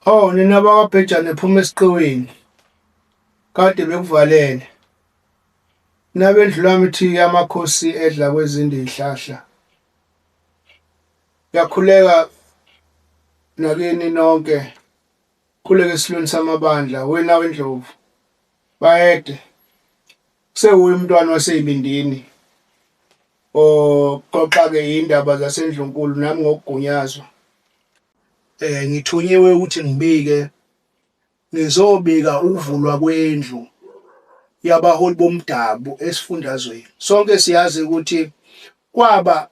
Oh nina bakwaBhejane phuma esiqiwini kade bekuvalele. Nabendlulamithi amakhosi edla kwezinde izihlahla. Ngiyakhuleka nakini nonke khuleke esilweni samabandla wena wendlovu bayede kusewuye umntwana waseyibindini oxoxa-ke indaba zasendlunkulu nami ngokugunyazwa. Ngithunyiwe ukuthi ngibike ngizobika ukuvulwa kwendlu yabaholi bomdabu esifundazweni. Sonke siyazi ukuthi kwaba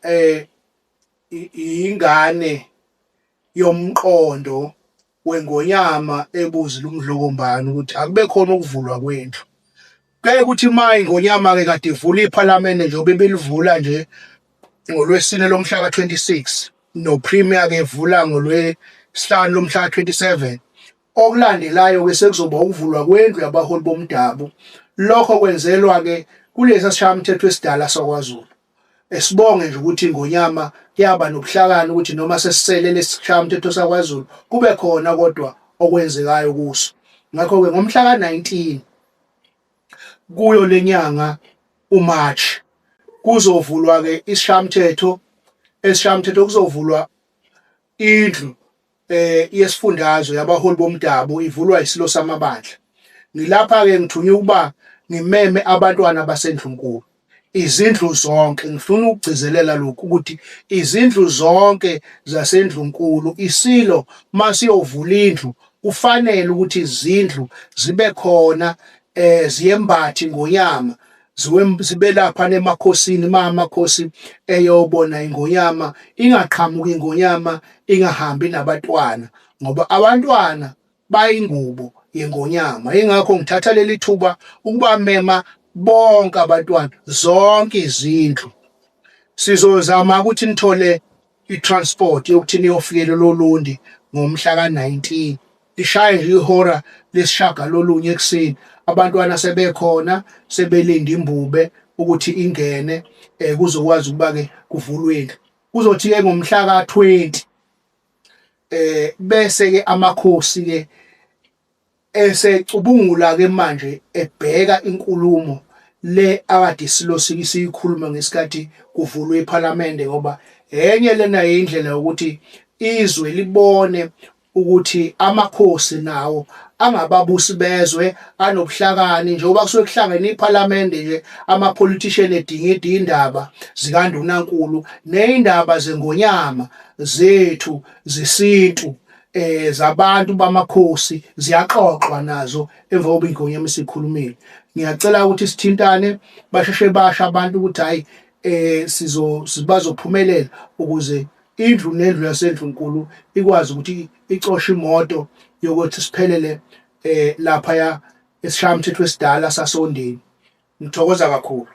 ingane yomqondo wengonyama ebuzile uMdlokombane ukuthi akube khona ukuvulwa kwendlu. Kuyaye kuthi uma ingonyama ke kade ivula iphalamende njengoba ibilivula nje ngoLwesine lomhla ka-26 noPremier ke evula ngoLwesihlanu lomhla ka-27. Okulandelayo ke sekuzoba ukuvulwa kwendlu yabaholi bomdabu. Lokho kwenzelwa ke kulesa sishayamthetho esidala sakwaZulu. Esibonge nje ukuthi iNgonyama yaba nobuhlakani ukuthi noma sesisele lesishayamthetho sakwaZulu kube khona kodwa okwenzekayo kuso. Ngakho-ke ngomhla ka-19 kuyo lenyanga uMarch kuzovulwa ke isishayamthetho esishayamthetho kuzovulwa indlu yesifundazwe yabaholi bomdabu ivulwa isilo samabandla. Ngilapha ke ngithunywa ukuba ngimeme abantwana basendlunkulu izindlu zonke ngifuna ukugcizelela lokhu ukuthi izindlu zonke zasendlunkulu isilo masiyovula indlu kufanele ukuthi izindlu zibe khona ziyembathi ngonyama zibe lapha nemakhosini ma amakhosi eyobona ingonyama ingaqhamuki ingonyama ingahambi nabatwana ngoba abantwana bayingubo yengonyama. Ingakho ngithatha leli thuba ukubamema bonke abantwana zonke izindlu. Sizozama ukuthi nithole i-transport yokuthi niyofikela loLundi ngomhla ka-19 lishaye nje ihora lesishagalolunye ekuseni abantwana sebekhona sebelinda imbube ukuthi ingene kuzokwazi ukuba ke kuvulwe indlu. Kuzothi ke ngomhla ka-20 bese ke amakhosi ke esecubungula ke manje ebheka inkulumo le akade isilo siyikhuluma ngesikhathi kuvulwe iphalamende ngoba enye lena indlela yokuthi izwe libone ukuthi amakhosi nawo angababusi bezwe anobuhlakani njengoba kusuke kuhlangene iphalamende nje ama-politician edingida indaba zikandunankulu ney'ndaba zengonyama zethu zesintu zabantu bamakhosi ziyaxoxwa nazo emva kokuba ingonyama isikhulumile. Ngiyacela ukuthi sithintane basheshe basho abantu ukuthi hhayi sizo bazophumelela ukuze indlu nendlu yasendlunkulu ikwazi ukuthi icoshe imoto yokuthi siphelele laphaya esishayamthetho esidala sasondeni. Ngithokoza kakhulu.